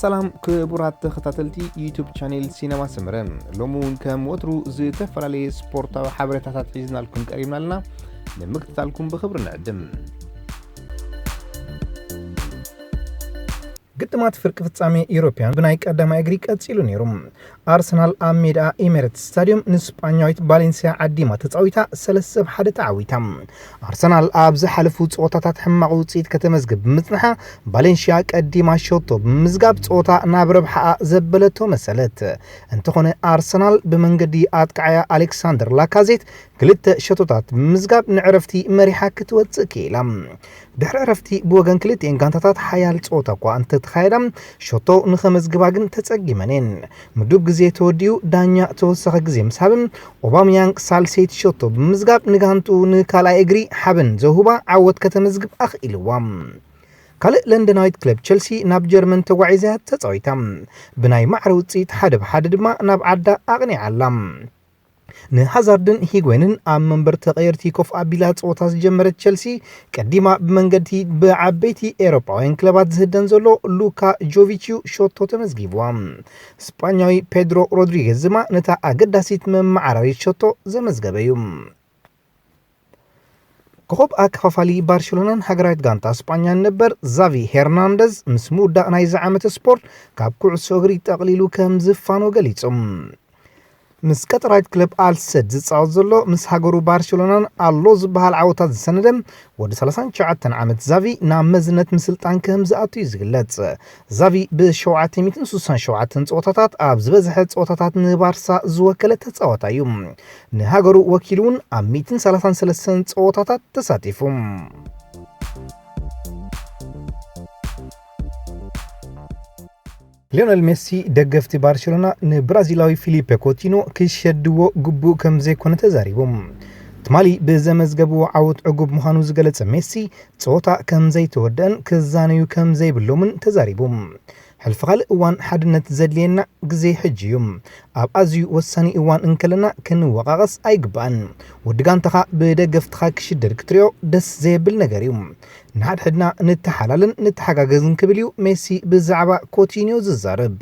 ሰላም ክቡራት ተኸታተልቲ ዩቱብ ቻኔል ሲነማ ሰመረ፣ ሎሚ እውን ከም ወትሩ ዝተፈላለየ ስፖርታዊ ሓበሬታታት ሒዝናልኩም ቀሪብና ኣለና። ንምክትታልኩም ብኽብሪ ንዕድም። ግጥማት ፍርቂ ፍጻሜ ዩሮፕያን ብናይ ቀዳማይ እግሪ ቀጺሉ ነይሩ። ኣርሰናል ኣብ ሜዳ ኤሜሬትስ ስታዲየም ንስጳኛዊት ባሌንሲያ ዓዲማ ተጻዊታ ሰለስተ ብ ሓደ ተዓዊታ። ኣርሰናል ኣብ ዝሓለፉ ጸወታታት ሕማቕ ውጽኢት ከተመዝግብ ብምጽንሓ፣ ባሌንሺያ ቀዲማ ሸቶ ብምምዝጋብ ጸወታ ናብ ረብሓኣ ዘበለቶ መሰለት። እንተኾነ ኣርሰናል ብመንገዲ ኣጥቃዓያ ኣሌክሳንደር ላካዜት ክልተ ሸቶታት ብምምዝጋብ ንዕረፍቲ መሪሓ ክትወጽእ ክኢላ። ድሕሪ ዕረፍቲ ብወገን ክልቲኤን ጋንታታት ሓያል ጸወታ እኳ እንተተኻየዳ፣ ሸቶ ንኸመዝግባ ግን ተጸጊመን እየን። ምዱብ ግዜ ተወዲኡ ዳኛ ተወሳኺ ግዜ ምስ ሃበ፣ ኦባምያንግ ሳልሰይቲ ሸቶ ብምምዝጋብ ንጋንትኡ ንካልኣይ እግሪ ሓበን ዘውህባ ዓወት ከተመዝግብ ኣኽኢልዋ። ካልእ ለንደናዊት ክለብ ቸልሲ ናብ ጀርመን ተጓዒዛ ተጻዊታ። ብናይ ማዕረ ውጽኢት ሓደ ብ ሓደ ድማ ናብ ዓዳ ኣቕኒዓ ኣላ። ንሃዛርድን ሂጉዌንን ኣብ መንበር ተቐየርቲ ኮፍ ኣቢላ ጸወታ ዝጀመረት ቸልሲ፣ ቀዲማ ብመንገዲ ብዓበይቲ ኤውሮጳውያን ክለባት ዝህደን ዘሎ ሉካ ጆቪች እዩ ሸቶ ተመዝጊብዋ። ስጳኛዊ ፔድሮ ሮድሪጌዝ ድማ ነታ ኣገዳሲት መመዓራሪት ሸቶ ዘመዝገበ እዩ። ኮኾብ ኣከፋፋሊ ባርሴሎናን ሃገራዊት ጋንታ ስጳኛን ነበር ዛቪ ሄርናንደዝ፣ ምስ ምውዳእ ናይዚ ዓመተ ስፖርት ካብ ኩዕሶ እግሪ ጠቕሊሉ ከም ዝፋኖ ገሊጹ። ምስ ቀጠራዊት ክለብ ኣልሰድ ዝጻወት ዘሎ፣ ምስ ሃገሩ ባርሴሎናን ኣሎ ዝበሃል ዓወታት ዝሰነደ ወዲ ሰላሳን ትሽዓተን ዓመት ዛቪ ናብ መዝነት ምስልጣን ከም ዝኣቱ እዩ ዝግለጽ። ዛቪ ብ ሸውዓተ ሚእትን ስሳን ሸውዓተን ጸወታታት ኣብ ዝበዝሐ ጸወታታት ንባርሳ ዝወከለ ተጻዋታይ እዩ። ንሃገሩ ወኪሉ እውን ኣብ ሚእትን ሰላሳን ሰለስተን ጸወታታት ተሳቲፉ። ሊዮነል ሜሲ ደገፍቲ ባርሴሎና ንብራዚላዊ ፊሊፔ ኮቲኖ ክሸድዎ ግቡእ ከም ዘይኮነ ተዛሪቦም። ትማሊ ብዘመዝገብዎ ዓወት ዕጉብ ምዃኑ ዝገለጸ ሜሲ፣ ጸወታ ከም ዘይተወደአን ክዛነዩ ከም ዘይብሎምን ተዛሪቡ። ሕልፊ ካልእ እዋን ሓድነት ዘድልየና ግዜ ሕጂ እዩ። ኣብ ኣዝዩ ወሳኒ እዋን እንከለና ክንወቓቐስ ኣይግባእን። ወዲ ጋንታኻ ብደገፍትኻ ክሽደድ ክትሪኦ ደስ ዘየብል ነገር እዩ። ንሓድሕድና ንተሓላልን ንተሓጋገዝን ክብል እዩ ሜሲ ብዛዕባ ኮቲኒዮ ዝዛረብ።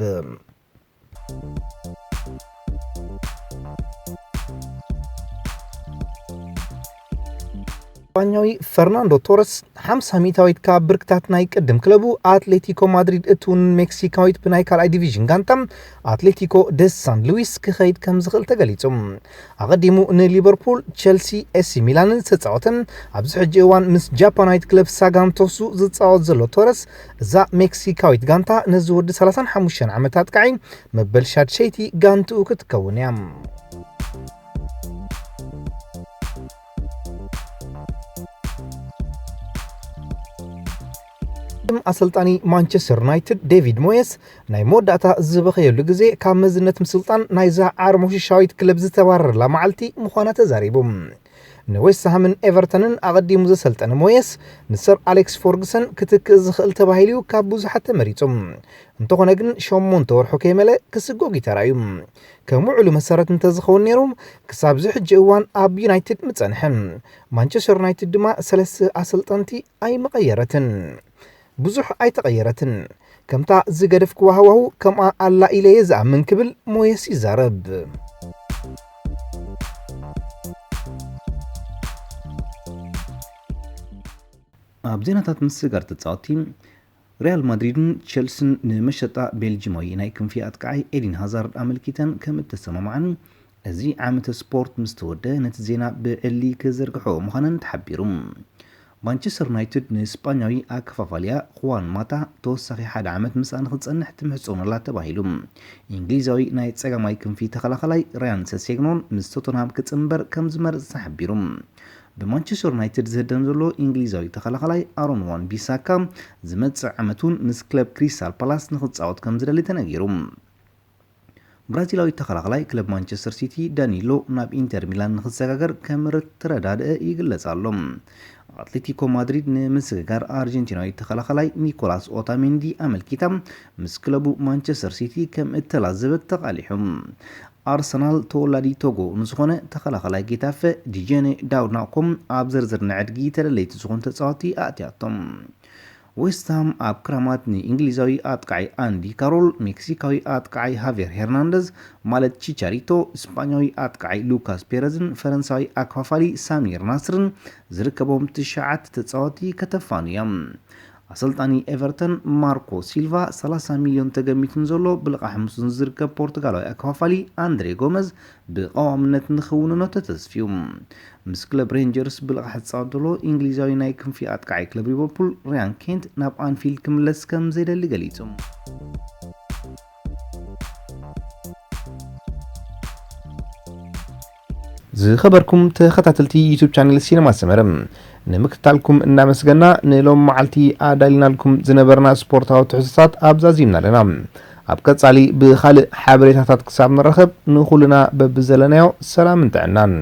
ስፓኛዊ ፈርናንዶ ቶረስ ሓምሳ ሚእታዊት ካብ ብርክታት ናይ ቅድም ክለቡ ኣትሌቲኮ ማድሪድ እትውንን ሜክሲካዊት ብናይ ካልኣይ ዲቪዥን ጋንታ ኣትሌቲኮ ደ ሳን ሉዊስ ክኸይድ ከም ዝኽእል ተገሊጹ። ኣቐዲሙ ንሊቨርፑል፣ ቸልሲ፣ ኤሲ ሚላንን ዝተጻወተ፣ ኣብዚ ሕጂ እዋን ምስ ጃፓናዊት ክለብ ሳጋንቶሱ ዝጻወት ዘሎ ቶረስ፣ እዛ ሜክሲካዊት ጋንታ ነዚ ወዲ ሰላሳን ሓሙሽተን ዓመት ኣጥቃዒ መበል ሻድሸይቲ ጋንትኡ ክትከውን እያ። ቅድም ኣሰልጣኒ ማንቸስተር ዩናይትድ ዴቪድ ሞየስ ናይ መወዳእታ ዝበኸየሉ ግዜ ካብ መዝነት ምስልጣን ናይዛ ዓርሞሽሻዊት ክለብ ዝተባረረላ መዓልቲ ምዃና ተዛሪቡ። ንዌስትሃምን ኤቨርተንን ኣቐዲሙ ዘሰልጠነ ሞየስ ንሰር ኣሌክስ ፎርግሰን ክትክእ ዝኽእል ተባሂሉ ካብ ብዙሓት ተመሪጹ። እንተኾነ ግን ሸሞንተ ወርሑ ከይመለ ክስጎግ እዩ ተራእዩ። ከም ውዕሉ መሰረት እንተዝኸውን ነይሩ ክሳብ እዚ ሕጂ እዋን ኣብ ዩናይትድ ምጸንሐ። ማንቸስተር ዩናይትድ ድማ ሰለስተ ኣሰልጠንቲ ኣይመቐየረትን። ብዙሕ ኣይተቐየረትን። ከምታ ዝገደፍክዋ ሃዋሁ ከምኣ ኣላ ኢለ እየ ዝኣምን ክብል ሞየስ ይዛረብ። ኣብ ዜናታት ምስጋር ተጻወቲ ሪያል ማድሪድን ቸልስን ንመሸጣ ቤልጂማዊ ናይ ክንፊ ኣጥቃዓይ ኤዲን ሃዛርድ ኣመልኪተን ከም እተሰማምዓን፣ እዚ ዓመተ ስፖርት ምስ ተወደ ነቲ ዜና ብዕሊ ክዝርግሕኦ ምዃነን ተሓቢሩ። ማንቸስተር ዩናይትድ ንስጳኛዊ ኣከፋፋልያ ኹዋን ማታ ተወሳኺ ሓደ ዓመት ምስኣ ንኽጸንሕ ትምሕጸኖ ኣላ ተባሂሉ። እንግሊዛዊ ናይ ጸጋማይ ክንፊ ተኸላኸላይ ራያን ሰሴግኖን ምስ ቶተንሃም ክጽንበር ከም ዝመርጽ ተሓቢሩ። ብማንቸስተር ዩናይትድ ዝህደን ዘሎ እንግሊዛዊ ተኸላኸላይ ኣሮን ዋን ቢሳካ ዝመጽእ ዓመት እውን ምስ ክለብ ክሪስታል ፓላስ ንኽጻወት ከም ዝደሊ ተነጊሩ። ብራዚላዊ ተኸላኸላይ ክለብ ማንቸስተር ሲቲ ዳኒሎ ናብ ኢንተር ሚላን ንኽሰጋገር ከም ተረዳድአ ይግለጽ ኣሎ። ኣትሌቲኮ ማድሪድ ንምስግጋር ኣርጀንቲናዊ ተኸላኸላይ ኒኮላስ ኦታሜንዲ ኣመልኪታ ምስ ክለቡ ማንቸስተር ሲቲ ከም እተላዘበት ተቓሊሑ። ኣርሰናል ተወላዲ ቶጎ ንዝኾነ ተኸላኸላይ ጌታፈ ዲጀኔ ዳውናኮም ኣብ ዝርዝር ንዕድጊ ተደለይቲ ዝኾኑ ተጻወቲ ኣእትያቶም። ዌስትሃም ኣብ ክራማት ንእንግሊዛዊ ኣጥቃዒ ኣንዲ ካሮል፣ ሜክሲካዊ ኣጥቃዒ ሃቬር ሄርናንደዝ ማለት ቺቻሪቶ፣ ስጳኛዊ ኣጥቃዒ ሉካስ ፔረዝን ፈረንሳዊ ኣከፋፋሊ ሳሚር ናስርን ዝርከቦም ትሽዓተ ተጻወቲ ከተፋኑ እዮም። ኣሰልጣኒ ኤቨርተን ማርኮ ሲልቫ ሰላሳ ሚልዮን ተገሚቱ ንዘሎ ብልቓሕ ምስኡ ንዝርከብ ፖርቱጋላዊ ኣከፋፋሊ ኣንድሬ ጎመዝ ብቐዋምነት ንኽውንኖ ተተስፍዩ። ምስ ክለብ ሬንጀርስ ብልቓሕ ዝጻወት ዘሎ እንግሊዛዊ ናይ ክንፊ ኣጥቃዒ ክለብ ሊቨርፑል ሪያን ኬንት ናብ ኣንፊልድ ክምለስ ከም ዘይደሊ ገሊጹ። ዝኸበርኩም ተኸታተልቲ ዩቱብ ቻነል ሲነማ ሰመረ፣ ንምክትታልኩም እናመስገና ንሎም መዓልቲ ኣዳሊናልኩም ዝነበርና ስፖርታዊ ትሕዝቶታት ኣብዛዚምና ኣለና። ኣብ ቀጻሊ ብኻልእ ሓበሬታታት ክሳብ ንራኸብ ንኹልና በብዘለናዮ ሰላምን ጥዕናን።